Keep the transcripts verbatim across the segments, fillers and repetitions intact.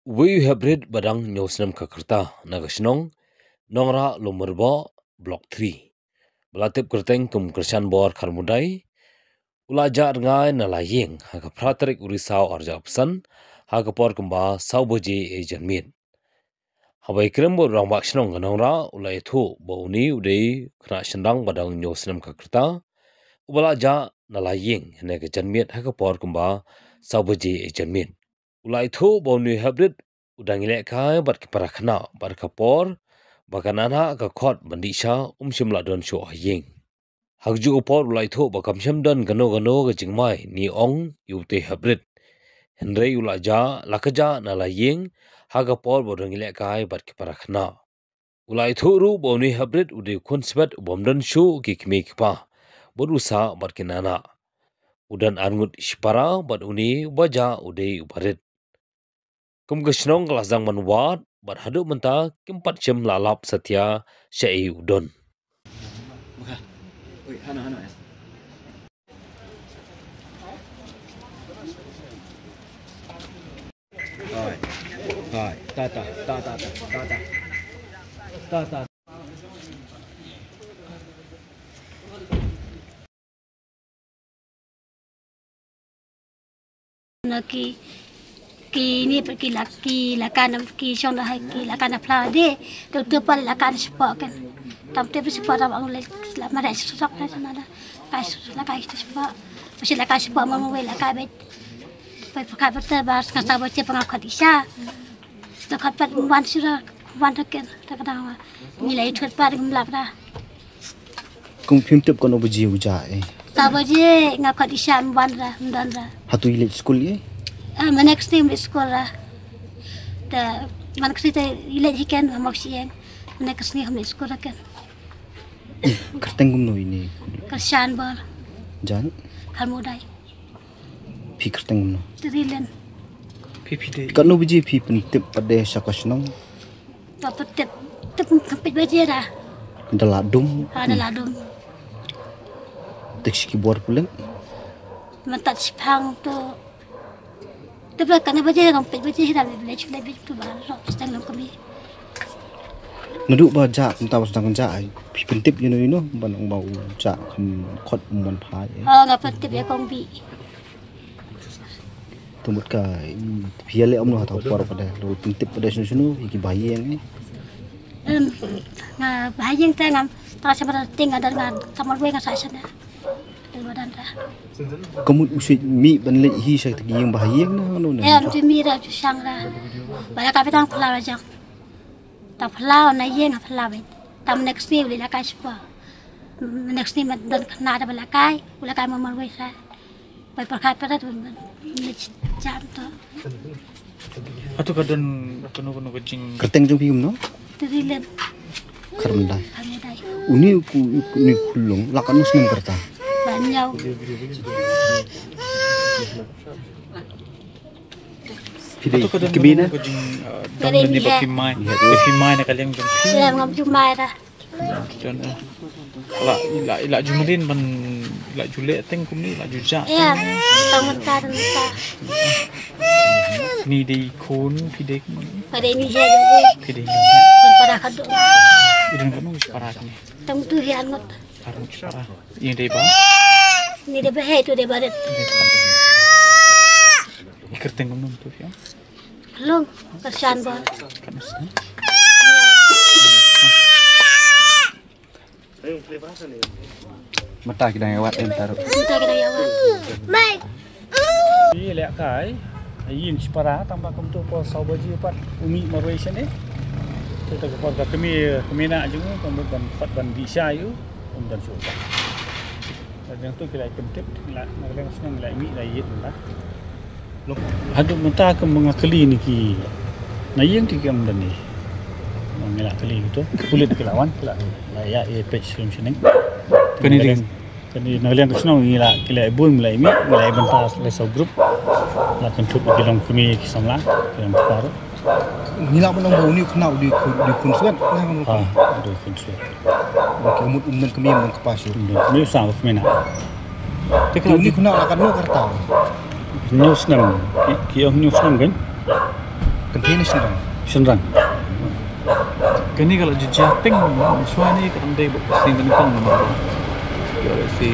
Uwei u heprit ba dang hynñiew snem ka rta na ka shnong Nongrah Lumrboh, Block three, ba la tip kyrteng kum Kyrshanbor Kharmudai, u la jah rngai na la ïing ha ka phra tarik u Risaw arhajar arphew san ha ka por kumba saw baje janmiet. Haba ïakren bad u rangbah shnong ka Nongrah, u la ïathuh ba une u dei u khynnah shynrang ba dang hynñiew snem ka rta uba la jah na la ïing hynne ka janmiet ha ka por kumba saw baje janmiet. U la ïathuh ba une u heprit u dang ïalehkai bad ki para khynnah bad ka por ba ka nahnah ka khot ban dih sha, um shym la don shuh ha ïing. Ha kajuh ka por u la ïathuh ba kam shym don kano kano ka jingmai ne ong ïa utei u heprit. Hynrei u la jah, la ka jah na la ïing ha ka por ba u dang ïalehkai bad ki para khynnah. U la ïathuh ruh ba une u heprit u dei u khun swet u bym don shuh ki kmie ki kpa bad u sah bad ki nahnah. U don arngut shipara bad une uba jah u dei uba rit. Kum ka shnong ka la sdang ban wad bad haduh mynta kim pat shym la lap satia shaei u don. Hai. Hai. Ta ta ta ta ta ta ta. Ta ta. Na ki, ki ni pa ki la, ki la kan ki shong da hai ki la kan pla de. Tu tu pa la kan sport kan. Tam te sport tam ang le la ma da sok na na. Kai la kai sport. Pasi la kai sport ma mo la kai bet. Pai pa ka pa ta ba ska sa ba che pa nga khat isa. Ta khat pat wan sura wan ta ken ta ka dang wa. Ni la i thut pat ngam lap da. Kum phim tip kano baje u jah eh. Sa baje nga khat isa wan ra, wan ra. Hatu i leit skul eh? Ah, ma next time leit skul ra. Ta ma next time i leit hi ken ma mok si eng. Ma next time leit skul ra ken. Kyrteng kumno ine? Kyrshanbor. Jan? Kharmudai. Phi kyrteng kumno? Trilin. Phi phi dei. Kano baje phi pyntip pat de sha ka shnong? Ba pyntip, tip kham peit baje ra. Da la dum. Ha, da la dum. Tek shi ki bor pulen. Mynta shiphang tu. Tip la kano baje kham peit baje ra, le chule bit tu ba ro stang lam kami. Naduh ba jah kumta ba sdang jah ai. Phi pyntip ïano ïano ban ong ba u jah kham khot um ban phai. Ha, nga pyntip ïa kong bi. Te mut ka phi ïaleh umno ha ta por pat de, la pyntip pat de shano shano ïa ki bahaïing eh? Em, nga bahaïing te ngam, ta sha mara ting nga dan nga ta marwei nga sa sha na. Te ba dan ra. Ka mut u shu mih ban leit hi sha ki ïing bahaïing na kano na? Em, ju mih ra ju shang ra. Ba la ka ba tang phyllaw ra jong. Ta phyllaw na ïing ha phyllaw beit. Ta next ni u leit la kai sport. Next ni ma don khynnah da ba la kai, u la kai ma marwei sa. Pai pyrkhat pyrkhat ban leit jam to. Atu ka don kano kano ka jing. Kyrteng jong phi kumno? Trilin. Kharmudai. Kharmudai. Uni ku, uni khulung la kano snem ka rta? Ba hynñiew. Phi dei. Atu ka don kmie na? Kano ka jing, uh, dang ni ba phi mai. Ba phi mai na ka liang jong phi. Ïa ngam ju mai ra. Jan, eh. La, la, la ju mlien ban, la ju leh teng kumne, la ju jah. Ïa, tang mynta, tang mynta. Ni dei khun, phi dei khun. Phi dei ni he dei. Phi dei ni he. Khun para khadduh. I don kano shipara kane? Tang tu hi arngut. Arngut shipara. Ini dei ba? Ni dei ba he, tu dei ba rit. I kyrteng kumno tu phi? Long, Kyrshanbor. Mynta ki dang ïa wad, eh, mynta ruh. Mynta ki dang ïa wad. Ïalehkai, ïing shipara, tang ba kumto por saw baje pat u mih marwei shane. Te ta ka por ka kmie, kmie na jong u, kumno ban khot ban dih sha ïa u, um don shuh. Te dang tu ki la pyntip, ki la, na ka liang shnong ki la mih la ïit mynta. Haduh mynta ka ma nga kylli na ki, na ïing te ki ym don ne. Ngi la kylli kito, ki pulit ki la wan, ki la, la ïa, ïa peit shnong shnong. Kane dei. Kane na ka liang ka shnong ngi la, ki la bun, la ïa mih, ngi la ïa bynta la saw group. La kynthup ki long kmie ki samla, ki long kpa ruh. Ngi lah ban ong ba une u khynnah u dei khun, u dei khun swet. Ha, u dei khun swet. Ka mut um don kmie, um don kpa shuh. Um don kmie, u sah bad kmie na. Te une u khynnah la katno ka rta? Hynñiew snem, ki, ki ong hynñiew snem kan? Kane shynrang. Shynrang. Kane ka la jia ting, shuwa ne ka dang dei bad ka seng nyngkong namar. Ïa si,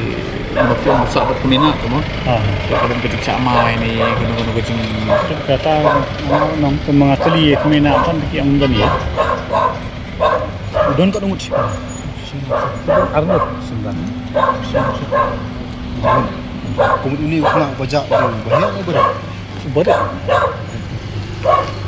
namar ki ong sah bad kmie na, kumno? Ah. Ïa ka dang ka jingshah mai ne, kano kano ka jing. Kata nang pynmanga kali kmie na, kan ki ong dan ïa. Don ka dang ngut. Arngut. Shynrang. Kum uni u khynnah ba jah, ba heh ne ba rit? Ba rit.